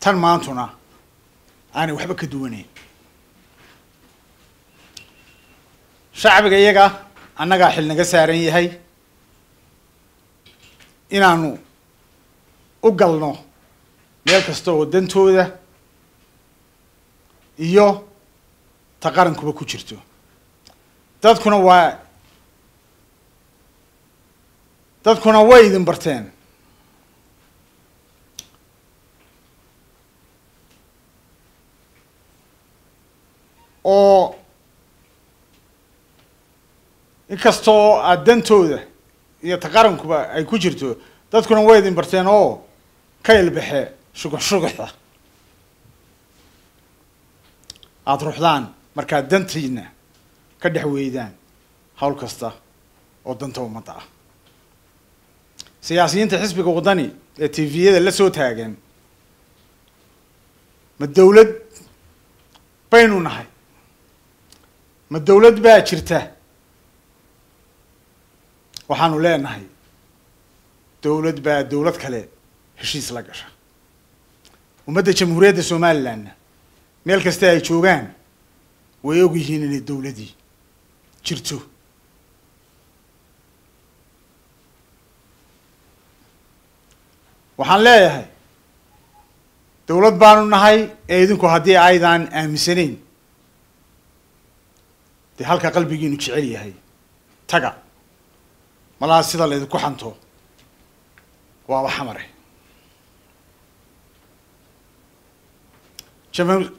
Tan maantuna aanay waxba ka duwanayn. Shacbiga iyaga annagaa xil naga saaran yahay inaanu u galno meel kasta oo dantooda iyo ta qarankuba ku jirto. Dadkuna way idin barteen. Oo inkastoo aada dantooda iyo ta qarankuba ay ku jirto, dadkuna way idin barteen oo ka ilbaxe shugux shuguxda aada ruxdaan markaad dantiina ka dhex weydaan hawl kasta oo danta ummadda ah. Siyaasiyiinta xisbiga Waddani ee TV-yada la soo taagan, ma dawlad baynu nahay? Ma dawlad baa jirta? Waxaanu leenahay dawlad baa dawlad kale heshiis la gasha. Ummadda Jamhuuriyadda Somalilandna meel kasta ay joogaan way og yihiin inay dawladii jirto. Waxaan leeyahay dawlad baanu nahay ee idinku haddii aydaan aaminsanayn, dee halka qalbigiinu jecel yahay taga. Malaha sida laydinku xanto waaba Xamare.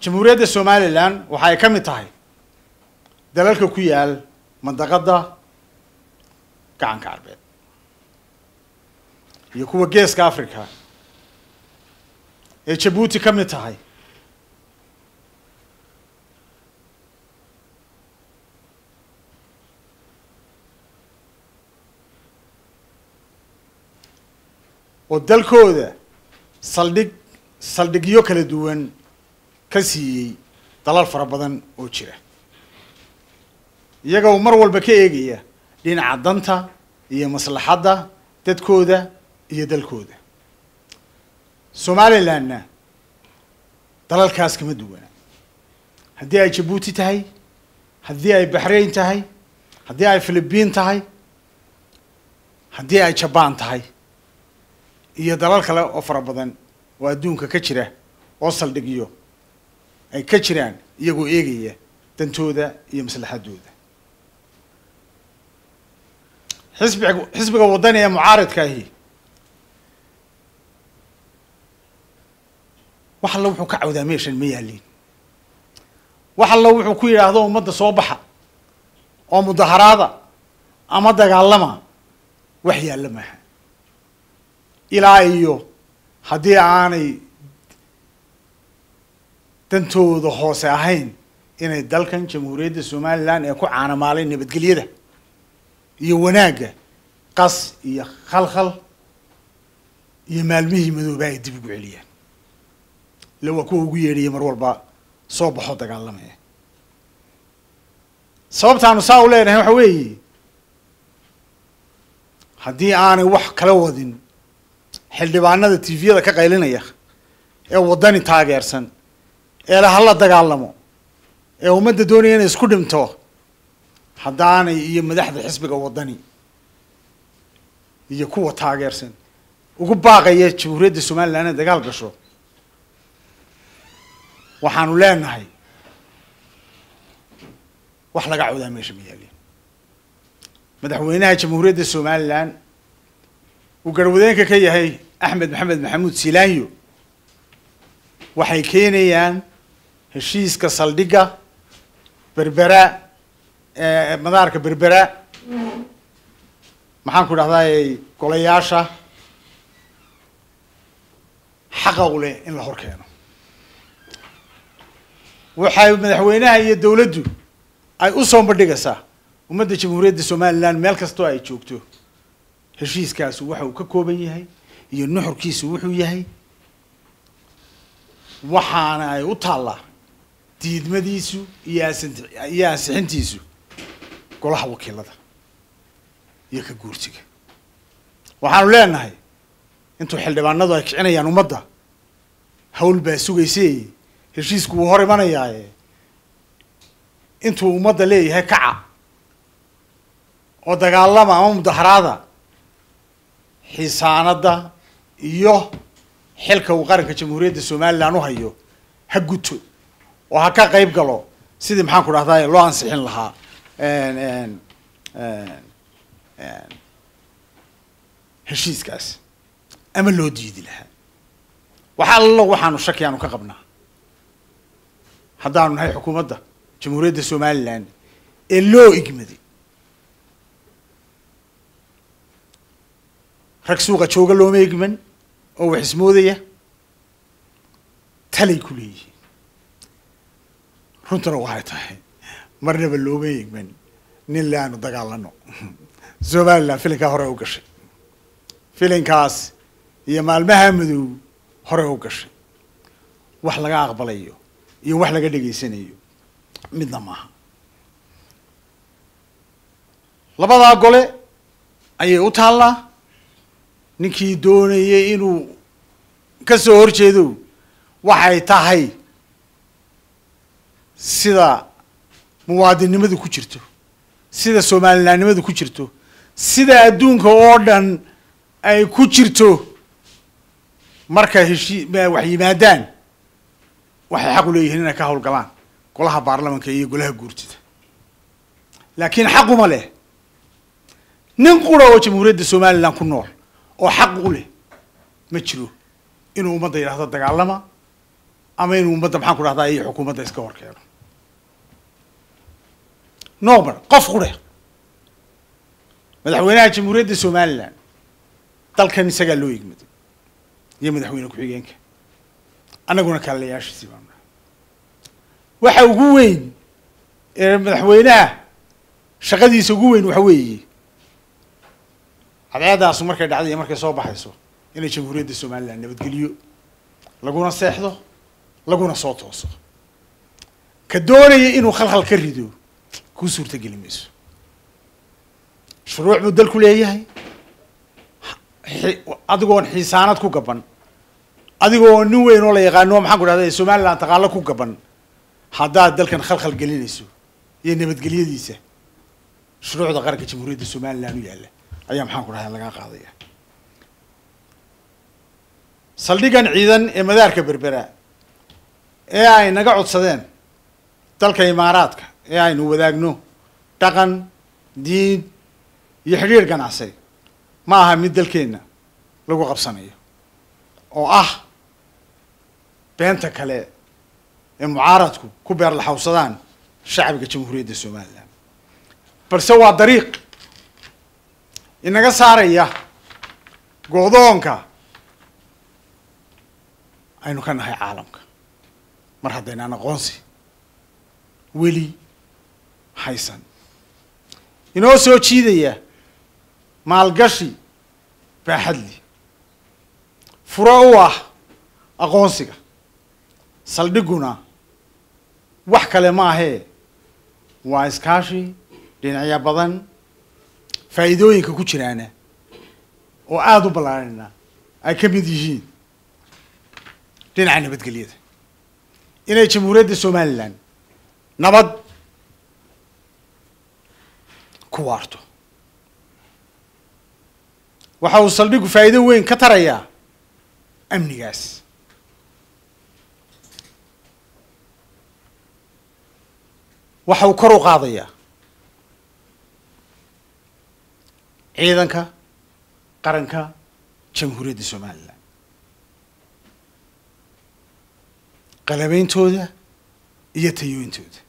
Jamhuuriyadda Somaliland waxa ay ka mid tahay dalalka ku yaal mandaqadda Gacanka Carbeed iyo kuwa Geeska Africa ee Jabuuti ka mid tahay. Oo dalkooda saldhigyo kala duwan ka siiyey dalal fara badan oo jira, iyaga oo mar walba ka eegaya dhinaca danta iyo maslaxadda dadkooda iyo dalkooda. Somalilandna dalalkaas kama duwana, haddii ay Jabuuti tahay, haddii ay Baxrayn tahay, haddii ay Philibiin tahay, haddii ay Jabaan tahay iyo dalal kale oo fara badan oo adduunka ka jira oo saldhigyo ay ka jiraan, iyagoo eegaya dantooda iyo maslaxaddooda. Xisbiga Waddani ee mucaaridka ahi wax alla wuxuu ka cawdaa meeshan ma yaalin. Wax alla wuxuu ku yidhaahdo ummadda soo baxa oo mudaharaada ama dagaalama wax yaalla maaha, ilaa iyo haddii aanay dantooda hoose ahayn inay dalkan Jamhuuriyadda Somaliland ee ku caanamaalay nabadgelyada iyo wanaagga qas iyo khalkhal iyo maalmihii madooba ay dib ugu celiyaan. Ila waa kuwa ugu yeedhaya mar walba soo baxo dagaalamaya. Sababtaanu saa u leenahay waxa weeye, haddii aanay wax kala wadin xildhibaanada TV-yada ka qaylinaya ee Waddani taageersan ee la hala dagaalamo ee ummadda doonaya inay isku dhinto, haddaanay iyo madaxda xisbiga Waddani iyo kuwa taageersan ugu baaqaya Jamhuuriyadda Somaliland inay dagaal gasho, waxaanu leenahay wax laga cawdaa meesha ma yaalin. Madaxweynaha Jamhuuriyadda Somaliland uu garwadeenka ka yahay Axmed Maxamed Maxamuud Silaanyo waxay keenayaan heshiiska saldhigga Berbera, madaarka Berbera, maxaan ku dhahdaa, golayaasha xaqa u leh in la hor keeno. Waxay madaxweynaha iyo dawladdu ay u soo bandhigaysaa ummadda Jamhuuriyadda Somaliland meel kastoo ay joogto heshiiskaasu waxa uu ka kooban yahay iyo nuxurkiisu wuxuu yahay, waxaana ay u taallaa diidmadiisu iyo ansixintiisu golaha wakiilada iyo ka guurtiga. Waxaanu leenahay intuu xildhibaanadu ay kicinayaan ummadda Hawl baa sugaysay, heshiisku wuu hor imanayaaye. Intuu ummadda leeyahay kaca oo dagaalama ama mudaharaada, xiisaanadda iyo xilka uu qaranka Jamhuuriyadda Somaliland u hayo ha guto oo ha ka qayb galo sidii, maxaan ku dhahdaa, loo ansixin lahaa heshiiskaas ama loo diidi lahaa. Waxa allo waxaanu shaki aanu ka qabnaa haddaanu nahay xukuumadda Jamhuuriyadda Somaliland ee loo igmaday, rag suuqa jooga looma igman oo wax ismoodaya, talay ku leeyihiin. Runtana waxay tahay marnaba looma igman nin le aanu dagaalano. Somaliland filinkaa hore u gashay, filinkaas iyo maalmaha madow hore u gashay. Wax laga aqbalayo iyo wax laga dhegaysanayo midna maaha. Labadaa gole ayay u taallaa. Ninkii doonayay inuu ka soo horjeedo, waxay tahay sida muwaadinnimadu ku jirto, sida Somalilandnimadu ku jirto, sida adduunka oo dhan ay ku jirto, marka heshii wax yimaadaan waxay xaq u leeyihiin inay ka hawlgalaan golaha baarlamanka iyo golaha guurtida. Laakiin xaquma leh nin qura oo Jamhuuriyadda Somaliland ku nool oo xaq u leh ma jiro inuu ummadda yidhahdo dagaalama ama inuu ummadda, maxaan ku dhahdaa, iyo xukuumadda iska hor keeno. Nomar qof qure. Madaxweynaha Jamhuuriyadda Somaliland dalkan isagaa loo igmaday iyo madaxweyne ku-xigeenka, annaguna kaalayaashiisii baanu nahay. Waxa ugu weyn ee madaxweynaha shaqadiisa ugu weyn waxa weeye cadceeddaasu markay dhacday iyo markay soo baxayso inay Jamhuuriyadda Somaliland nabadgeliyo laguna seexdo laguna soo tooso. Ka doonaya inuu khalkhal ka rido kuu suurtageli mayso. Shuruuc buu dalku leeyahay. Adigoon xiisaanad ku gaban, adigoo nin weyn oo la yaqaano, maxaan ku dhahda, Somaliland taqaalo ku gaban, haddaad dalkan khalkhal gelinayso iyo nabadgelyadiisa, shuruucda qaranka Jamhuuriyadda Somaliland u yaalla ayaa, maxaan ku dhahda, lagaa qaadaya. Saldhigan ciidan ee madaarka Berbera ee ay naga codsadeen dalka Imaaraadka ee aynu wadaagno dhaqan, diin iyo xidhiir ganacsi ma aha mid dalkeenna lagu qabsanayo, oo ah beenta kale ee mucaaradku ku beerlaxawsadaan shacbiga Jamhuuriyadda Somaliland, balse waa dariiq inaga saaraya go'doonka aynu ka nahay caalamka mar haddaynaan aqoonsi weli haysan, inoo soo jiidaya maalgashi baaxadli, furo u ah aqoonsiga. Saldhiguna wax kale ma ahee waa iskaashi dhinacyo badan, faa'iidooyinka ku jiraana oo aada u ballaarina ay ka mid yihiin dhinaca nabadgelyada, inay Jamhuuriyadda Somaliland nabad ku waarto. Waxa uu saldhigu faa'iido weyn ka tarayaa amnigaas. Waxa uu kor u qaadayaa ciidanka qaranka Jamhuuriyadda Somaliland, qalabeyntooda iyo tayooyintooda.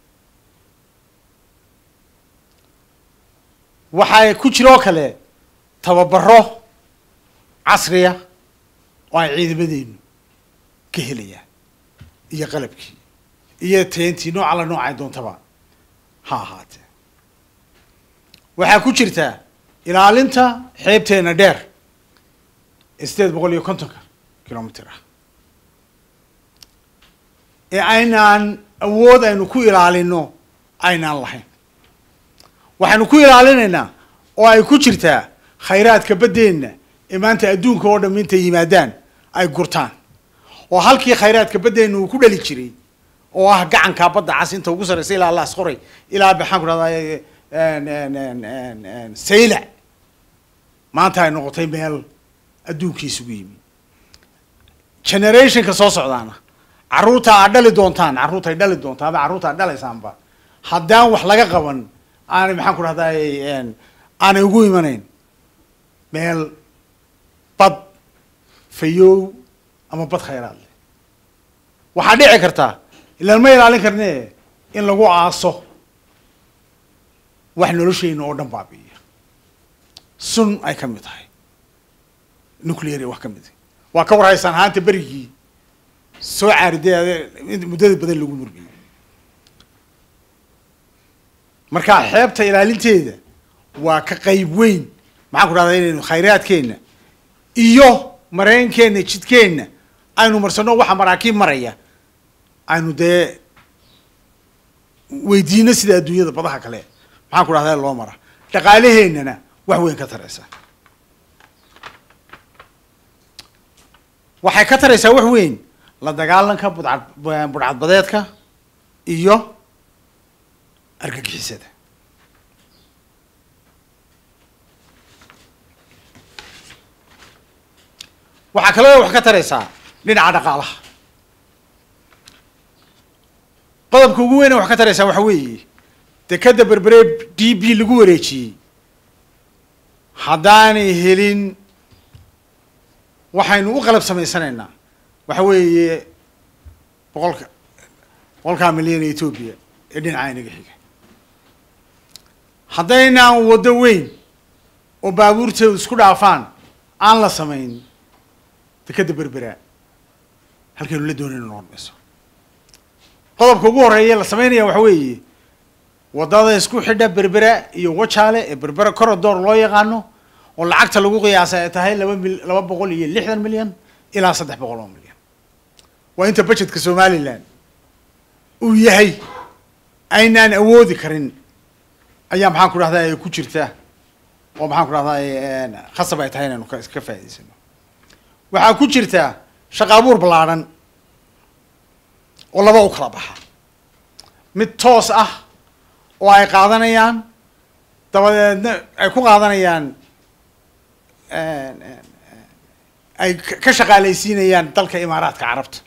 Waxaa ku jira oo kale tababaro casriya oo ay ciidamadeenu ka helayaan iyo qalabkii iyo tayantii nooc alla noocay doontaba ha ahaatee. Waxaa ku jirtaa ilaalinta xeebteena dheer ee 850-ka kilomitr ah ee aynaan awood aynu ku ilaalino aynaan lahayn. Waxaynu ku ilaalinaynaa oo ay ku jirtaa khayraadka baddeenna ee maanta adduunka oo dham intay yimaadaan ay gurtaan. Oo halkii khayraadka baddeenu uu ku dhali jiray oo ah gacanka badda cas inta ugu sarreysa ilaa Laas Qoray ilaa maxaan ku dhahdaa Saylac, maanta ay noqotay meel adduunkii isugu yimi. Generationka soo socdaana, carruurta aad dhali doontaan, carruurta ay dhali doontaan ama carruurta aad dhalaysaanba, haddaan wax laga qaban aanay maxaan ku dhahdaa aanay ugu imanayn meel bad fayow ama bad khayraad leh. Waxaa dhici kartaa, ilaan ma ilaalin karne, in lagu aaso wax nolosheyna oo dhan baabi'iya, sun ay ka mid tahay nuclear iyo wax ka mid. Waa ka warhaysaan haanta berigii soo caariday muddada badan lagu murmiyey. Marka xeebta ilaalinteeda waa ka qayb weyn maxaan ku dhahdaa inaynu khayraadkeenna iyo mareenkeenna, jidkeenna aynu marsano, waxa maraakiib maraya aynu dee weydiino sida adduunyada badaha kale maxaan ku dhahdaa loo mara, dhaqaalaheennana wax weyn ka taraysa. Waxay ka taraysaa wax weyn la dagaalanka budcad budhcadbadeedka iyo argagixisada. Waxaa kaloo wax ka taraysaa dhinaca dhaqaalaha. Qodobka ugu weyne wax ka taraysaa waxa weeye dekadda Berbere d b lagu wareejiyey haddaanay helin waxaynu u qalab samaysanaynaa waxa weeye 100-kaa milyan ee Etoobiya ee dhinaca inaga xiga. Haddaynaan waddo weyn oo baabuurteedu isku dhaafaan aan la samayn, dekadda Berbera halkaynu la doonayno noqon mayso. Qodobka ugu horreeya la samaynaya waxa weeye waddada isku xidha Berbera iyo Wajaale ee Berbera corridor loo yaqaano, oo lacagta lagu qiyaasa ay tahay 260 milyan ilaa 300 oo milyan. Waa inta budgetka Somaliland uu yahay aynaan awoodi karin ayaa maxaan ku dhahdaa ay ku jirta, oo maxaan ku dhahdaa khasab ay tahay inaynu ka faa'idaysano. Waxaa ku jirta shaqa abuur ballaadhan oo laba u kala baxa: mid toos ah oo ay qaadanayaan, dabadeedna ay ku qaadanayaan, ay ka shaqaalaysiinayaan dalka Imaaraadka Carabta,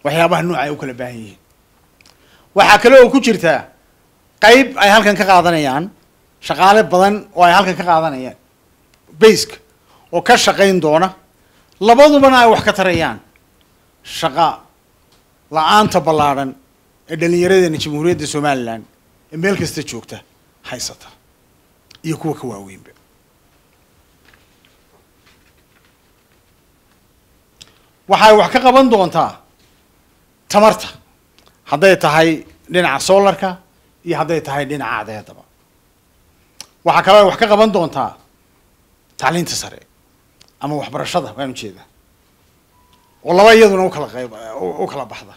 waxyaabaha nooca ay u kala baahan yihiin. Waxaa kale oo ku jirta qayb ay halkan ka qaadanayaan shaqaale badan oo ay halkan ka qaadanayaan baska oo ka shaqayn doona. Labadubana ay wax ka tarayaan shaqa la-aanta ballaadhan ee dhalinyaradeenna Jamhuuriyadda Somaliland ee meel kasta joogta haysata iyo kuwa ka waaweynba. Waxay wax ka qaban doontaa tamarta, hadday tahay dhinaca solarka iyo hadday tahay dhinaca cadeedaba. Waxaa kaloo ay wax ka qaban doontaa tacliinta sare ama waxbarashada waan ujeedaa, oo laba iyaduna ukala qayb u kala baxda: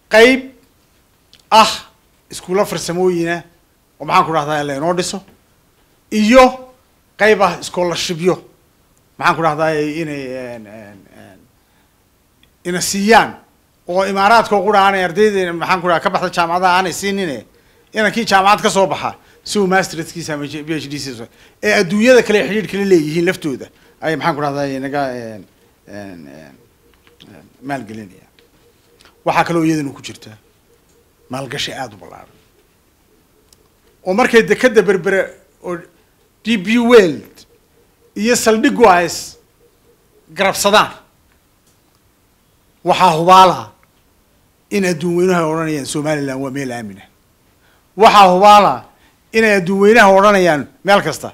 qayb ah iskuulla farsamooyina oo maxaan ku dhahdaa laynoo dhiso, iyo qayb ah scholarshipyo maxaan ku dhahdaa inay ina siiyaan, oo Imaaraadka oo qura aanay ardayda maxaan ku dhaha ka baxda jaamacadaha aanay siinine, inankii jaamacad ka soo baxa si uu masterskiisa ama PhD siisa ee adduunyada kale xidhiidh kala leeyihiin laftooda ay maxaan ku dhahdaa naga maalgelinaya. Waxaa kaloo iyadana ku jirta maalgashi aada u ballaaran oo markay dekadda Berbere oo DP World iyo saldhigu ay is garabsadaan, waxaa hubaala in adduun weynaha odhanayaan Somaliland waa meel aamina. Waxaa hubaala inay adduun weynaha odhanayaan meel kasta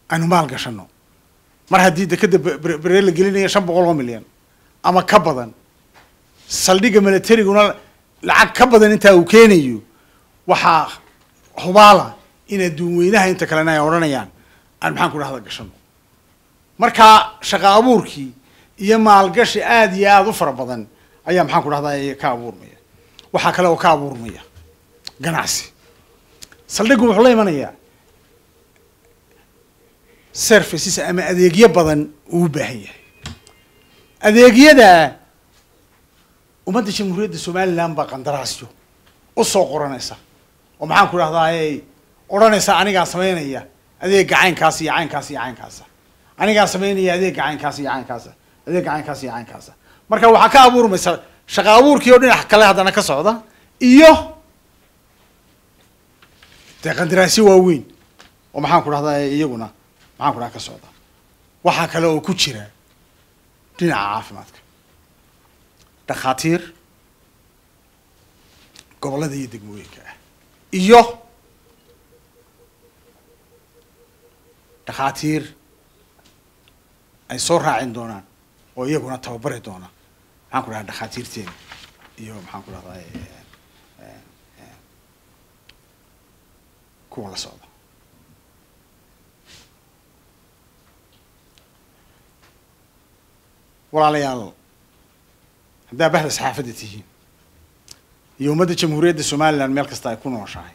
aynu maal gashano. Mar haddii dekadda Berbere la gelinayo 500 oo milyan ama ka badan, saldhigga militariguna lacag ka badan intaa uu keenayo, waxaa hubaala in adduun weynaha inta kalena ay odhanayaan aan maxaan ku dhahda gashano. Marka shaqa abuurkii iyo maalgashi aada iyo aada u fara badan ayaa maxaan ku dhahdaa ka abuurmaya. Waxaa kale oo ka abuurmaya ganacsi. Saldhiggu wuxuu la imanayaa services ama adeegyo badan uu u baahan yahay. Adeegyada ummadda Jamhuuriyadda Somaliland baa qandaraasyo u soo qoranaysa oo maxaan ku dhahdaa odhanaysa anigaa samaynaya adeega caynkaas iyo caynkaas iyo caynkaasa, anigaa samaynaya adeega caynkaas iyo caynkaasa, adeega caynkaas iyo caynkaasa. Marka waxaa ka abuurmaysa shaqa abuurkii oo dhinac kale haddana ka socda iyo dee qandaraasyo waaweyn oo maxaan ku dhahdaa iyaguna maxaan ku dhaha ka socda. Waxaa kale oo ku jira dhinaca caafimaadka, dhakhaatiir gobollada iyo degmooyinka ah iyo dhakhaatiir ay soo raacin doonaan oo iyaguna tababari doona maxaan ku dhahaa dhakhaatiirteena iyo maxaan ku dhahdaa kuwa la socda. Walaalayaal, haddaa bahda saxaafadda tihiin iyo ummadda Jamhuuriyadda Somaliland meel kasta ay ku nooshahay,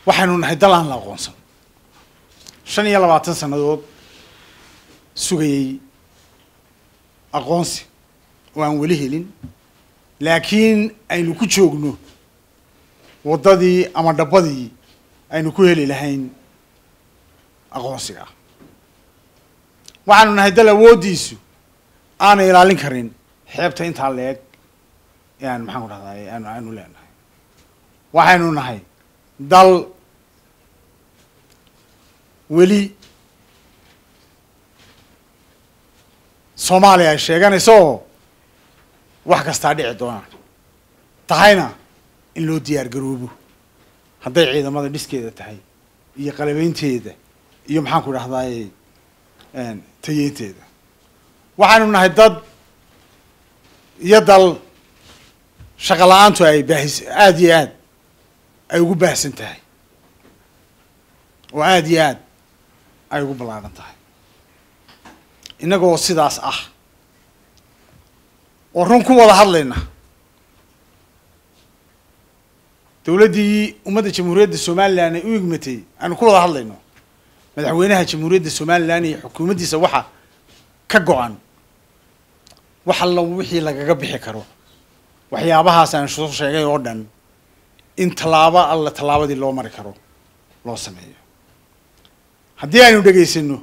waxaynu nahay dal aan la aqoonsan, 25 sannadood sugayay aqoonsi oo aan weli helin, laakiin aynu ku joogno waddadii ama dhabbadii aynu ku heli lahayn aqoonsiga. Waxaanu nahay dal awooddiisu aanay ilaalin karin xeebta intaa leeg ee aan maxaan ku dhahdaa aanu leenahay. Waxaynu nahay dal weli Soomaaliya ay sheeganayso oo wax kastaa dhici doonaan, tahayna in loo diyaar garoobo hadday ciidamada dhiskeeda tahay iyo qalabeynteeda iyo maxaan ku dhahdaay tayeynteeda. Waxaanu nahay dad iyo dal shaqa la-aantu ay baahis aada iyo aad ay ugu baahsan tahay oo aada iyo aad ay ugu ballaaran tahay. Innagoo sidaas ah oo run ku wada hadlayna, dowladdii ummadda Jamhuuriyadda Somaliland ay u igmatay aanu ku wada hadlayno, madaxweynaha Jamhuuriyadda Somaliland iyo xukuumaddiisa waxa ka go-an wax alla wixii lagaga bixi karo waxyaabahaas aan soo sheegay oo dhan, in tallaabo alla tallaabadii loo mari karo loo sameeyo. Haddii aynu dhegaysano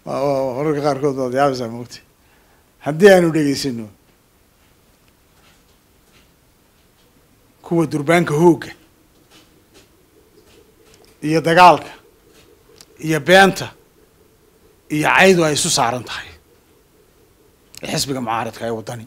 wararka qaarkood waad yaabaysaa mogta, haddii aynu dhegaysano kuwa durbaanka hoogga iyo dagaalka iyo beenta iyo caydu ay isu saaran tahay ee xisbiga mucaaradka ee waddani,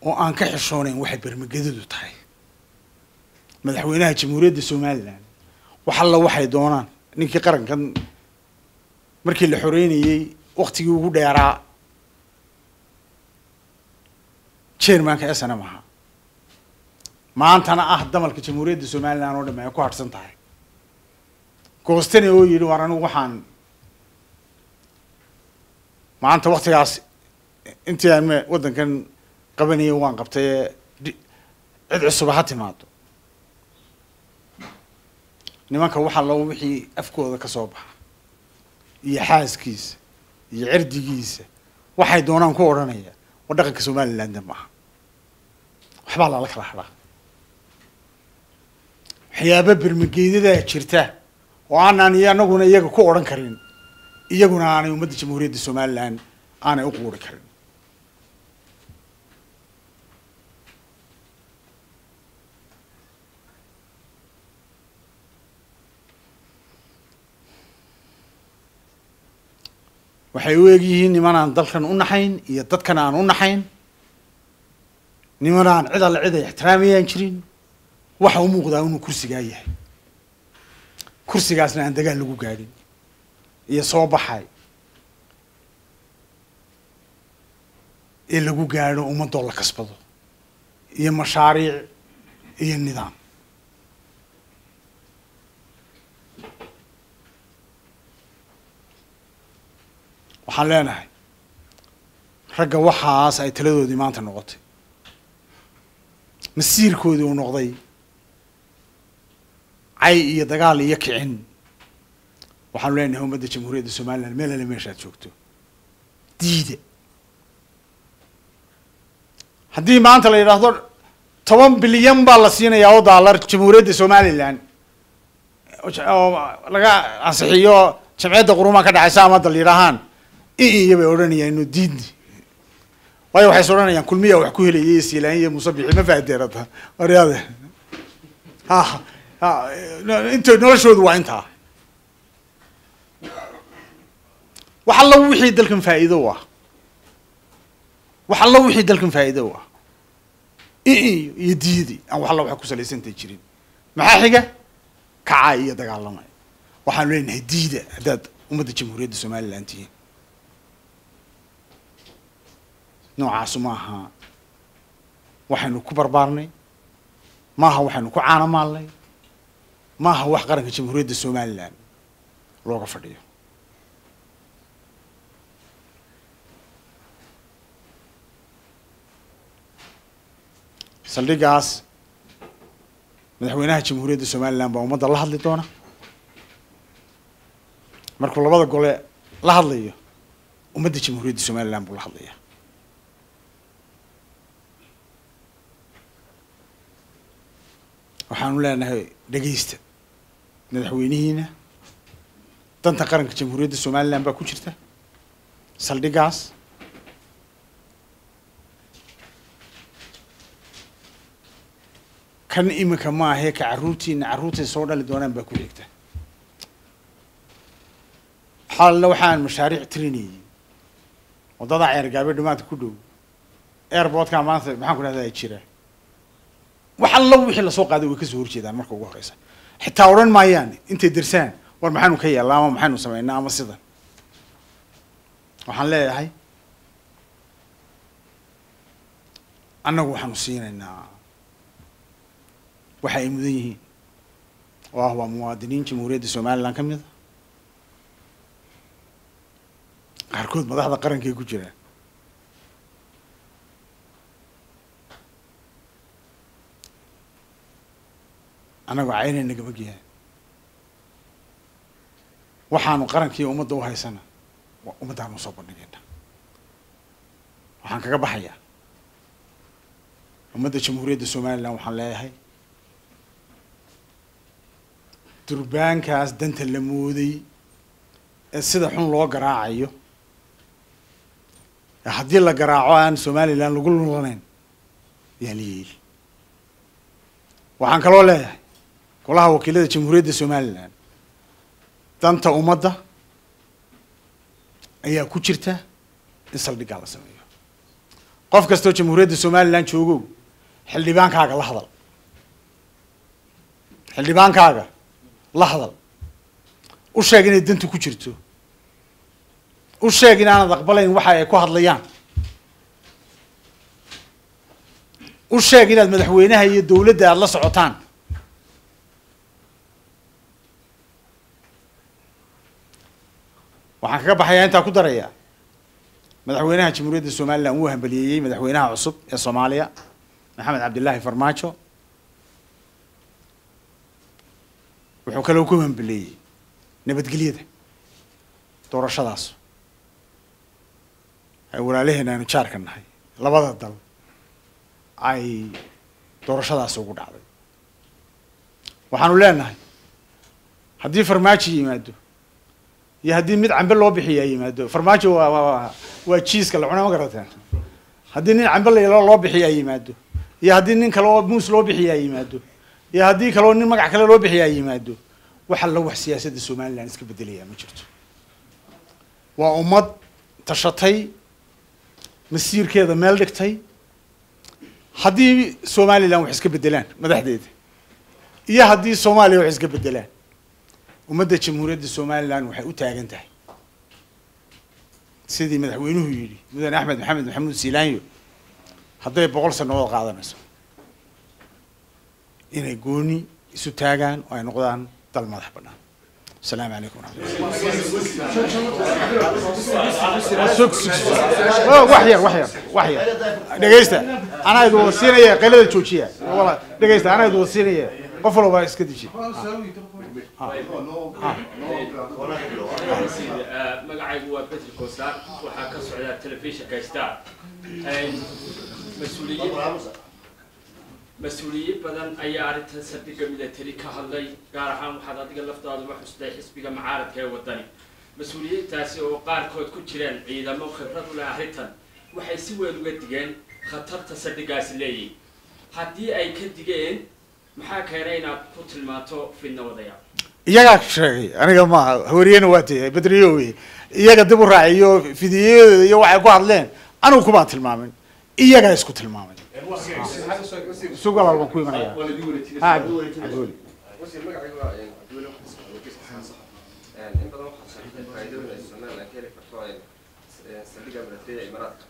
oo aan ka xishoonayn waxay bermagedadu tahay, madaxweynaha Jamhuuriyadda Somaliland wax alla waxay doonaan ninkii qarankan markii la xoreynayay waktigii ugu dheeraa chairmanka SNM ahaa, maantana ah damalka Jamhuuriyadda Somaliland oo dham ay ku hadhsan tahay, goostani oo yidhi war anigu waxaan maanta waktigaas intii aan waddankan qabanayay waan qabtay, cid cusuba ha timaado. Nimanka waxaa loo wixii afkooda ka soo baxa iyo xaaskiisa iyo cirdigiisa waxay doonaan ku odhanaya waa dhaqanka Somaliland maaha, waxbaa lala kala hadhaa. Waxyaaba bermageedadaa jirta oo aanaan iyo anaguna iyaga ku odhan karin, iyaguna aanay ummadda Jamhuuriyadda Somaliland aanay u quuri karin. Waxay u eg yihiin niman aan dalkan u naxayn iyo dadkan aan u naxayn, niman aan cid alle cid ay ixtiraamayaan jirin. Waxa u muuqdaa inuu kursigaa yahay, kursigaasna aan dagaal lagu gaadhin iyo soo baxay ee lagu gaadho ummadoo la kasbado iyo mashaariic iyo nidaam. Waxaan leenahay ragga waxaas ay taladoodii maanta noqotay, masiirkoodii uu noqday cay iyo dagaal iyo kicin. Waxaanu leenahay ummadda Jamhuuriyadda Somaliland meel alle meeshaad joogto diida. Haddii maanta la yidhaahdo 10 bilyan baa la siinayaa oo daalar Jamhuuriyadda Somaliland oo laga ansixiyo jamciyadda qurumaha ka dhacaysa ama dal yidhaahaan iyo bay odhanayaan inuu diidni, waayo waxay is odhanayaan kulmiya wax ku helayay Siilaan iyo Musabixi ma faadeerata waryaade. Ha ha, inta noloshoodu waa intaa. Wax alla wixii dalkan faa'iido u ah, wax alla wixii dalkan faa'iido u ah iyo diidi aan wax alla waxa ku salaysantay jirin. Maxaa xiga? Kacaa iyo dagaalamay. Waxaanu leenahay diida haddaad ummadda Jamhuuriyadda Somaliland tihiin. Noocaasu maaha waxaynu ku barbaarnay, maaha waxaynu ku caanamaalnay, maaha wax qaranka Jamhuuriyadda Somaliland looga fadhiyo. Saldhiggaas madaxweynaha Jamhuuriyadda Somaliland baa ummadda la hadli doona. Markuu labada gole la hadlayo ummadda Jamhuuriyadda Somaliland buu la hadlayaa. Waxaanu leenahay dhegeysta madaxweynihiina, danta qaranka Jamhuuriyadda Somaliland baa ku jirta saldhiggaas. Kan iminka maahee ka carruurtiina carruurtay soo dhali doonaan baa ku xigta. Xalna waxaan mashaariic tirinayay waddada Ceergaabe dhamaadka ku dhow airportka maanta maxaan ku dhahdaa jira. Wax alla wixii lasoo qaaday way kasoo horjeedaan marka ugu horeysa. Xitaa odhan maayaan intay dirsaan war maxaanu ka yeelnaa ama maxaanu samaynaa ama sidan. Waxaan leeyahay annagu waxaanu siinaynaa waxa ay mudan yihiin oo ah waa muwaadiniin Jamhuuriyadda Somaliland ka mid a, qaarkood madaxda qarankay ku jiraan. Annagu caynay nagama geeyaan. Waxaanu qarankii ummadda u haysana ummaddaanu soo bandhigayna. Waxaan kaga baxayaa ummadda Jamhuuriyadda Somaliland waxaan leeyahay durbaankaas danta la mooday ee sida xun loo garaacayo, haddii la garaaco aan Somaliland lagu lulanayn yaan la yeeli. Waxaan kaloo leeyahay golaha wakiilada Jamhuuriyadda Somaliland danta ummadda ayaa ku jirta in saldhiggaa la sameeyo. Qof kastoo Jamhuuriyadda Somaliland joogow xildhibaankaaga la hadal, xildhibaankaaga la hadal, u sheeg inay dantu ku jirto, u sheeg in aanad aqbalayn waxa ay ku hadlayaan, u sheeg inaad madaxweynaha iyo dowladda aada la socotaan. Waxaan kaga baxayaa intaa ku darayaa madaxweynaha Jamhuuriyadda Somaliland wuu hambaliyeeyey madaxweynaha cusub ee Soomaaliya Maxamed Cabdilaahi Farmaajo. Wuxuu kaloo ku hambaliyeeyey nabadgelyada doorashadaas ay walaalaheena aanu jaarka nahay labada dal ay doorashadaas ugu dhacday. Waxaanu leenahay haddii Farmaajo yimaado iyo haddii mid cambe loo bixiyaa yimaado, Farmaajo waa jiiska la cuna ma garateen. Haddii nin cambe loo bixiyaa yimaado iyo haddii nin kale oo muus loo bixiyaa yimaado iyo haddii kaleo nin magac kale loo bixiyaa yimaado, wax alla wax siyaasadda Somaliland iska bedelayaa ma jirto. Waa ummad tashatay, masiirkeeda meel dhigtay. Haddii Somaliland wax iska bedelaan madaxdeeda iyo haddii Soomaaliya wax iska bedelaan, ummadda Jamhuuriyadda Somaliland waxay u taagan tahay sidii madaxweynuhu yidhi mudane Axmed Maxamed Maxamuud Siilaanyo, hadday 100 sannadood qaadanayso inay gooni isu taagaan oo ay noqdaan dal madax bannaan. Asalaamu calaykum waraxmatullah. Wax yar, wax yar, wax yar dhegeysta, anaa idin wada siinaya. Qaylada joojiya, wala dhegeysta, anaa idin wada siinaya. Qof walba iska deji. Magacaygu waa Bedri Kosaar, waxaa ka socdaa telefishinka Star. Mas-uuliyiin badan ayaa arrintan saldhigga military ka hadlay, gaar ahaan waxaad adiga laftaadu xustay xisbiga mucaaradka ee Wadani. Mas-uuliyiintaasi oo qaarkood ku jireen ciidamo khibrad u leh arrintan waxay si weyn uga digeen khatarta saldhiggaasi leeyihin. Haddii ay ka digeen, maxaa keenay inaad ku tilmaanto fidna wadayaal? Iyagaa sheegay, aniga maaha. Hawariyena waa tahay Bedriyo wey. Iyaga dib u raaciyo fidiyadooda iyo waxay ku hadleen. Anigu kumaan tilmaamin, iyagaa isku tilmaamay. Sug walaal, waan ku imanaya. Ha, Cabdiweli. Wasiir, magacaygu waa Cabdiweli, waxaan ka socda wargeyska Saxan. In badan waxaad sheegtay faa'iidooyin ay Somaliland ka heli karto saldhigga militariga Imaaraadka.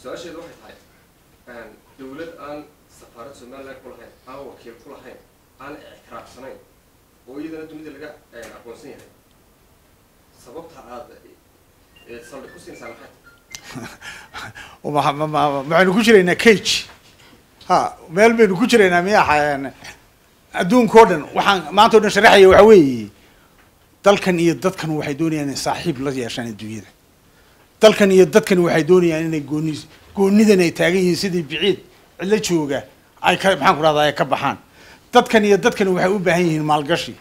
Su-aasheedu waxay tahay, dowlad aan safaarad Somaliland ku lahayn, aan wakiil ku lahayn, aan ictiraafsanayn oo iyadana dunida laga aqoonsan yahay, sababta aad saldhig ku siinaysaa maxay tahay? Waxaynu ku jiraynaa cage, ha, meel baynu ku jiraynaa miya adduunka o dhan? Waxaan maanta o dhan sharaxaya waxa weeye, dalkan iyo dadkan waxay doonayaan inay saaxiib la yeeshaan adduunyada. Dalkan iyo dadkan waxay doonayaan inay gooni goonidan ay taagan yihiin sidii biciid cidlo jooga ay ka, maxaan ku rahdaa, ay ka baxaan. Dadkan iyo dadkan waxay u baahan yihiin maalgashi.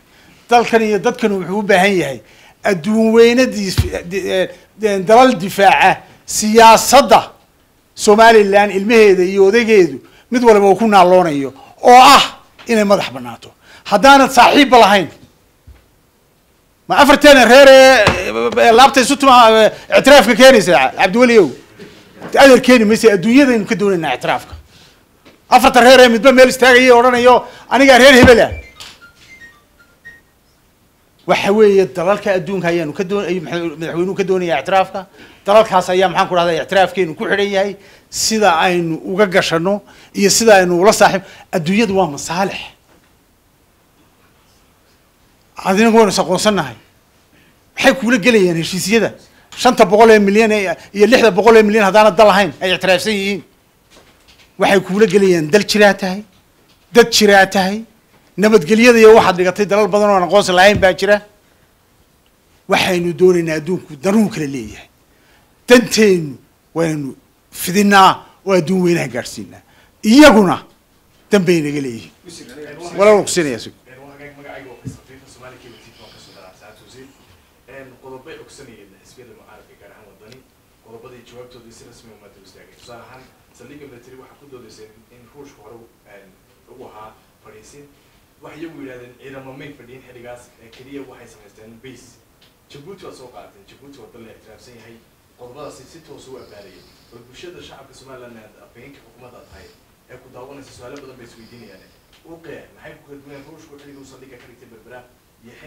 Dalkan iyo dadkan wuxuu u baahan yahay adduun weynadiis, dalal difaaca siyaasadda Somaliland, ilmaheeda iyo odaygeedu mid waliba uu ku naaloonayo oo ah inay madax banaato. Haddaanad saaxiibba lahayn, ma afarteena reer ee laabta isu tuma ictiraafka keenaysa? Cabdiweli ow, adeer, keeni maysa. Adduunyadaynu ka doonaynaa ictiraafka. Afarta reer ee midba meel istaagaya odhanayo anigaa reer hebela, waxa weeye dalalka adduunka ayaanu ka doon, ayuu madaxweynuhu ka doonaya ictiraafka. Dalalkaas ayaa, maxaan ku rahdaa, ictiraafkeenu ku xidhan yahay. Sida aynu uga gashano iyo sida aynu ula saaxiib adduunyadu waa masaalix. Adinagu waynu is aqoonsannahay. Maxay kuula gelayaan heshiisyada 500 ee milyan iyo 600 ee milyan haddaana dal ahayn ay ictiraafsan yihiin? Waxay kuula gelayaan dal jiraa tahay, dad jiraa tahay, nabadgelyada iyo waxaad dhigatay. Dalal badan oo aan aqoonsi lahayn baa jira. Waxaynu doonaynaa, adduunku danuu kala leeyahay, danteenu waynu fidinaa oo adduun weynaha gaadhsiinaa, iyaguna dan bay naga leeyihiin. Walaal, kusinaya sig. Magacayga waa Faysal Fifa, Somali Cable TV. Waan kasoo daraa saacad wasiir. Qodobay ogsanayeen xisbiyada mucaaradka, gaar ahaan Wadani, qodobadii jawaabtoodii si rasmi uma dul istaagay. Tusaale ahaan, saldhigga military waxaa ku doodayseen in Ruushka hore ugu ahaa fadhiisin. Waxay iyagu yidhahdeen ciidamo may fadhiyin xilligaas, ee keliya waxay samaysteen base. Jabuuti waad soo qaateen, Jabuuti waa dal la ictiraafsan yahay. Qodobadaasi si toos u abaarayay bal bulshada shacabka Somaliland aad afhayeenka xukuumadda tahay ee ku daawanaysa su-aalo badan bay isweydiinayaan. U qeex maxay ku kala duwanayaan Ruushku xilligii uu saldhigga ka dhigtay Berbera iyo xilli